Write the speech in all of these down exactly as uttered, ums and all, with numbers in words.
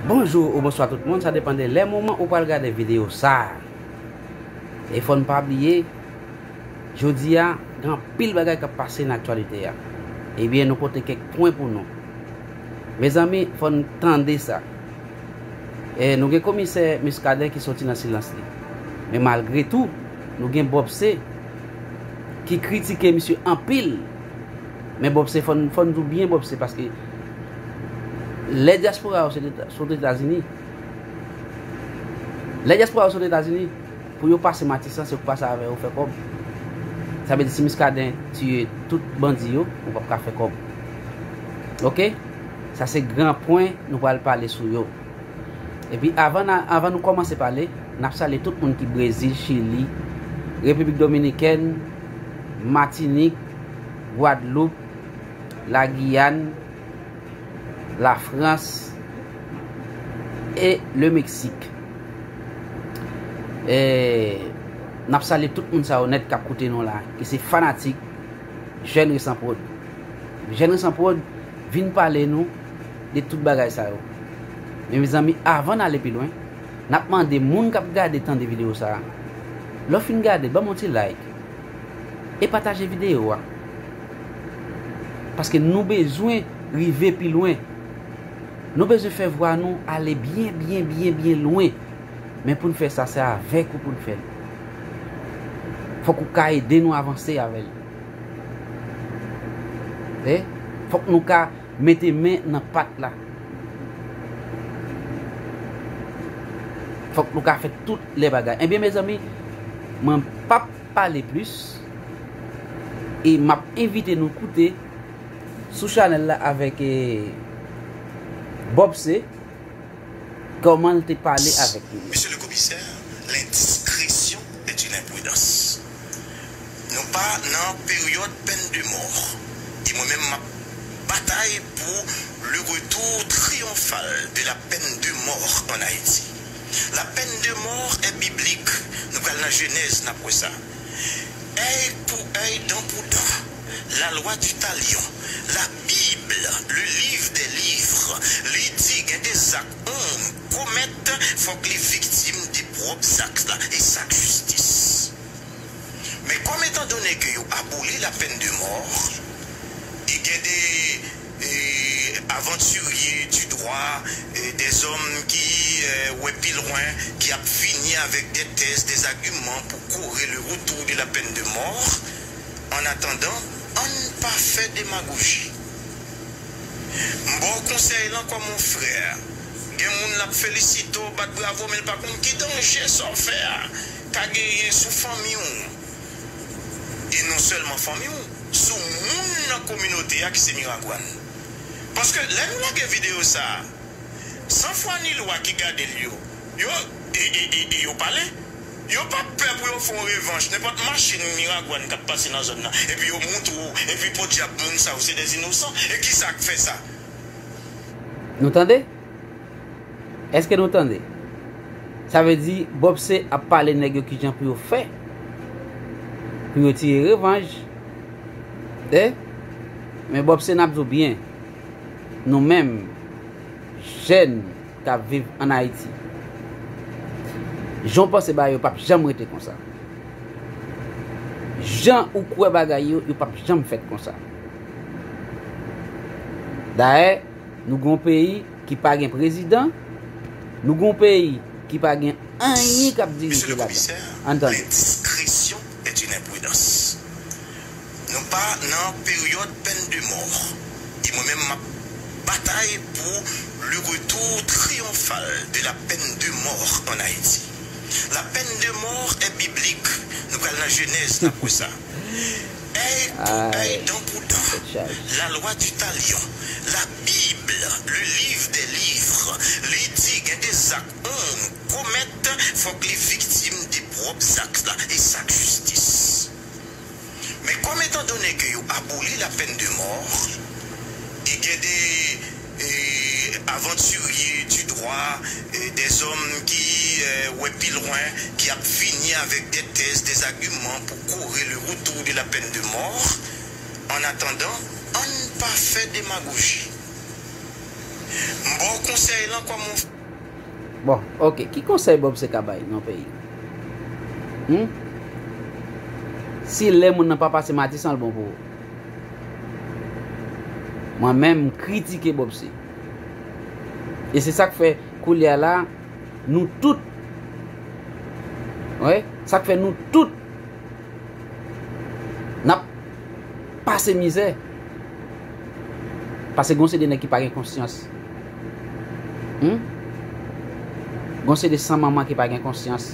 Bonjou ou bonswa tout moun, sa depann de lè moman ou pral gade videyo sa a. E fò n pa bliye, jodi a, gen anpil bagay k ap pase nan aktyalite a. Ebyen, nou pote kèk pwen pou nou. Mezanmi, fò n tande sa. E nou gen komisè Muscadin ki soti nan silans li. Men malgre tou, nou gen Bob C ki kritike misye anpil. Men Bob C, fò n, fò n di w byen Bob C, paske lè dyaspora yo sot Etazini, lè dyaspora yo sot Etazini, pou yo pase Matisan, se pou pase avè yo fè kòb. Sa vle di si Muscadin tiye tout bandi yo, ou p ap ka fè kòb. Oke? Sa se gran pwen nou pral pale sou yo. Epi avan n a, avan nou kòmanse pale, n ap salye tout moun ki Brezil, Chili, Repiblik Dominikèn, Matinik, Gwadloup, Lagiyàn, Lafrans e Lemeksik. E n ap salye tout moun sa yo nèt k ap koute nou la, ki se fanatik Jèn Resan Prod. Jèn Resan Prod vin pale nou de tout bagay sa yo. Men mezanmi, avan n ale pi lwen, n ap mande moun k ap gade, tande videyo sa a, lè w fin gade, ban m yon ti like e pataje videyo a. Paske nou bezwen rive pi lwen. Nou bezwen fè vwa nou ale byen, byen, byen, byen lwen. Men pou n fè sa, se avèk ou pou n fè l. Fòk ou ka ede nou avanse avè l. E fòk nou ka mete men nan pat la. Fòk nou ka fè tout lè bagay. Ebyen, mezanmi, mwen p ap pale plis. E m ap envite nou koute sou chanèl la avèk, eh, Bob C, kòman l te pale avèk li. Monsieur le commissaire, l'indiscrétion est une imprudence. Nou pa nan peryòd pèn de mò. E mwen menm, m ap batay pour le retour triomphal de la peine de mort en Haïti. La peine de mort est biblique. Nou pral nan Jenèz, n ap wè sa. Œil pour œil, dent pour dent. La loi du talion. La Bible, le livre des livres, li di gen de zak moun komèt, fòk li viktim de pwòp zak la, e sa k jistis. Men kòm etandone ke yo aboli la peine de mort, e gen de, e, aventuriers du droit, e, des hommes ki, e, wè pi lwen, ki ap vini avèk des thèses, des arguments pour correr le retour de la peine de mort. En attendant, ann pa fè demagoji. M ba w konsèy lan kòm yon frè. Gen moun l ap felisite w, bat bravo, men l pa konn ki danje sa w fè a ka genyen sou fanmi w. E non sèlman fanmi w, sou moun nan kominote a ki se Miragwàn. Paske lè nou lage videyo sa a, san fwa ni lwa ki gade l yo, yo, e, e, e, e yo pale. Yo p ap pè pou yo fè yon revanch. Nenpòt machin Miragwàn k ap pase nan zòn nan, epi yo moutre w, epi podyab moun sa yo se des innocents. E kisa k fè sa? Nou tande? Èske nou tande? Sa vle di Bob C ap pale nèg yo kijan pou yo fè, pou yo tire revanj. E? Men Bob C, n ap di w byen, nou menm, jèn k ap viv ann Ayiti, jan w panse bagay yo p ap janm rete konsa. Jan ou kwè bagay yo, yo p ap janm fèt konsa. Dayè, nou gen yon peyi ki pa gen prezidan, nou gen yon peyi ki pa gen anyen k ap dirije ladan. Ann tande. L'indiscrétion est une imprudence. Nou pa nan peryòd peine de mort. E mwen menm, m ap batay pour le retour triomphal de la peine de mort en Haïti. La peine de mort est biblique. Nou pral nan Jenèz, n ap wè sa. Œil pour œil, dent pour dent. La loi du talion. La Bible, le livre des livres, li di gen de zak moun komèt, fòk li viktim de pwòp zak la, e sa k jistis. Men kòm etandone ke yo aboli la peine de mort, e gen de, e, aventuriers du droit, e, des hommes ki, e, wè pi lwen, ki ap vini avèk des thèses, des arguments pour correr le retour de la peine de mort. En attendant, ann pa fè demagoji. M ba w konsèy lan kòm yon Bon, ok. Ki konsèy Bob C ka bay nan peyi? Hmm? Si lè moun nan pa pase Matisan, l bon pou ou. Mwen menm, m kritike Bob C. E se sa k fè, koulye a la, nou tout, wi, sa k fè nou tout, n ap pase mizè. Paske gon seri de nèg ki pa gen konsyans. Hmm? Gon seri de san manman ki pa gen konsyans.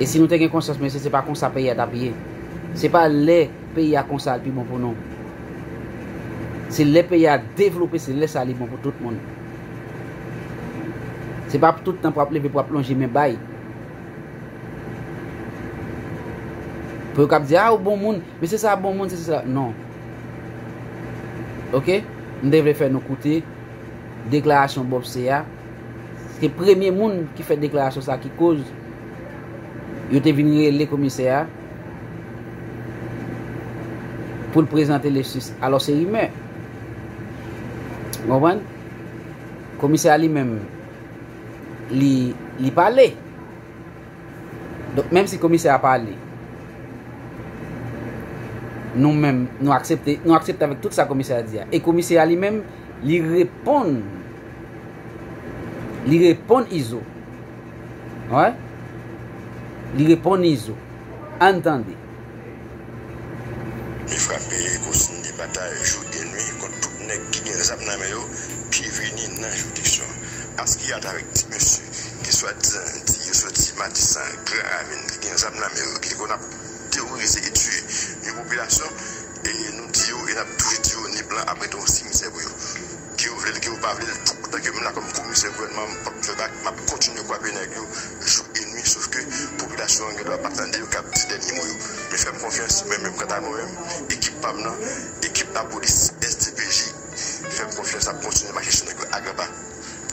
E si nou te gen konsyans, mesye, se pa konsa peyi a t ap ye. Se pa lè peyi a konsa l pi bon pou nou. Se lè peyi a devlope, se lè sa li bon pou tout moun. Se pa tout tan pou ap leve, pou ap lonje men bay. Pou yo k ap di, "A, ou bon moun, mesye sa bon moun, se sa." Non. Ok? M te vle fè nou koute deklarasyon Bob C a. Se premye moun ki fè deklarasyon sa ki koz yo te vin rele komisè a pou l prezante Lefsus. Alò, se rimè. Ou konprann? Komisè a li menm, li, li pale. Donk, menm si komisè a pale, nou menm, nou aksepte, nou aksepte avèk tout sa komisè a di a. E komisè a li menm, li reponn, li reponn Izo. Wi. Li reponn Izo. Ann tande. Li frape, kontinye batay jou e nwi kont tout nèg ki gen zam nan men yo, ki vini nan jiridiksyon. Askiyat avèk ti mesye ki swadizan di yo soti Matisan, Gran Ravin, ki gen zam nan men yo, ki konn ap teworize e tiye yon popilasyon, e nou di yo, e n ap toujou di yo, Nip lan ap rete yon simitè pou yo. Ke yo vle l, ke yo pa vle l, toutan ke m la kòm komisè gouvènman, m p ap fè bak, m ap kontinye kwape nèg yo jou e nwi, sof ke popilasyon an gen dwa pa tande yo k ap di dènye mo yo. Men fè m konfyans, mwen menm, kanta mwen menm, ekip pa m nan, ekip lapolis, S D P J, fè m konfyans, ap kontinye mache sou nèg yo a gran pa.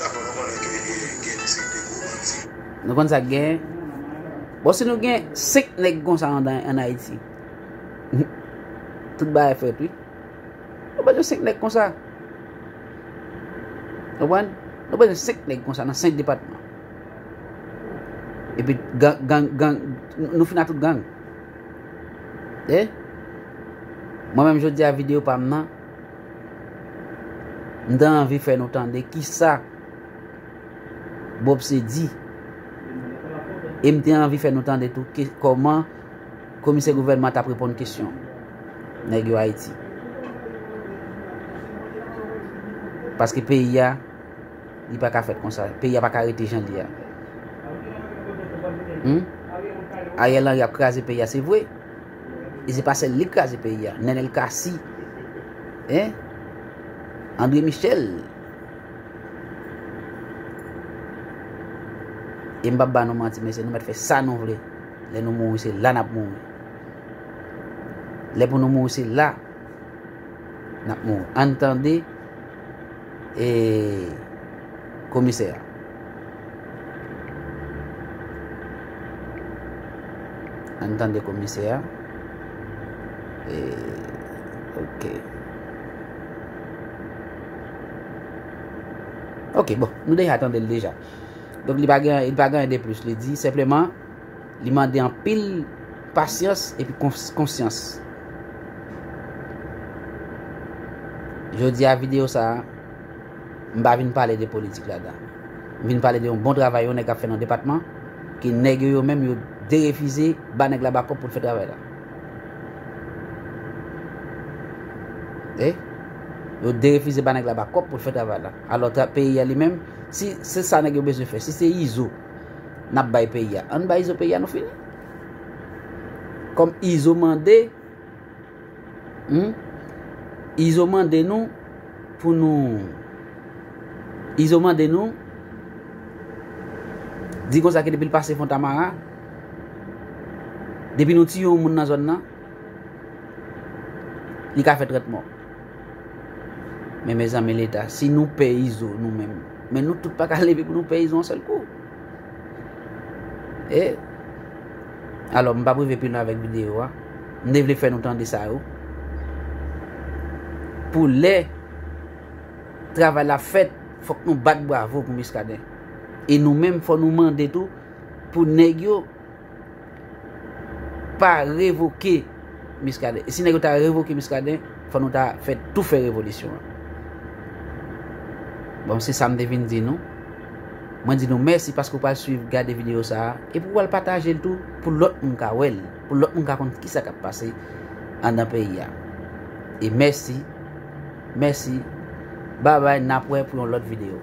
Dakò, nou konnen ke gen, gen yon seri de gwo bandi. Nou konn sa k genyen. Bon, si nou gen senk nèg konsa an, an Ayiti, tout bagay fèt, wi. Nou bezwen senk nèg konsa. Konprann? Nou bezwen senk nèg konsa nan senk depatman. Epi gang, gang, gang, nou fin a tout gang. E? Mwen menm jodi a videyo pa m nan, m te anvi fè nou tande kisa Bob C di. E m te anvi fè nou tande tou ke, kòman komisè gouvènman t ap reponn kesyon nèg yo Ayiti. Paske peyi a, li pa ka fèt konsa. Peyi a pa ka rete jan l ye a. Hmm? Ariel Henry ap kraze peyi a, se vre. E se pa sèl li k kraze peyi a. Nenel Cassy. Hein? André Michel. E m p ap ba nou manti, mesye, nou mèt fè sa nou vle. Lè nou mouri, se la n ap mouri. Lè pou nou mouri, se la n ap mouri. Ann tande, e, komisè a. Ann tande komisè a. E, ok. Ok, bon, nou deja tande l deja. Donk, li pa gen, li pa gen anyen de plis. Li di senpleman, li mande anpil pasyans epi kons-, konsyans. Jodi a, videyo sa a, m pa vin pale de politik ladan. M vin pale de yon bon travay yon nèg ap fè nan depatman, ke nèg yo, yo menm, yo derefize ba nèg la bakòp pou l fè travay la. E? Yo derefize ba nèg la bakòp pou l fè travay la. Alò, tra-, peyi a li menm, si se sa nèg yo bezwen fè, si se Izo n ap bay peyi a, ann bay Izo peyi a, nou fini. Kòm Izo mande, Hmm? Izo mande nou pou nou, Izo mande nou, di konsa ke depi l pase Fontamara, depi nou tiye yon moun nan zòn nan, li ka fè trant mò. Men mezanmi Leta, si nou pè Izo nou menm, men nou tout pa ka leve pou nou pè Izo yon sèl kou. E, alò, m p ap rive pi lwen avèk videyo a. M te vle fè nou tande sa yo. Pou lè travay la fèt, Fòk nou bat bravo pou Muscadin. E nou menm, fò nou mande tou pou nèg yo pa revoke Muscadin. E si nèg yo ta revoke Muscadin, fò nou ta fè tou fè revolisyon an. Bon, se sa m te vin di nou. Mwen di nou mèsi paske w pral swiv, gade videyo sa a. Epi w pral pataje l tou pou lòt moun ka wè l, pou lòt moun ka konn kisa k ap pase anndan peyi a. E mèsi, mèsi, babay, n ap wè pou yon lòt videyo.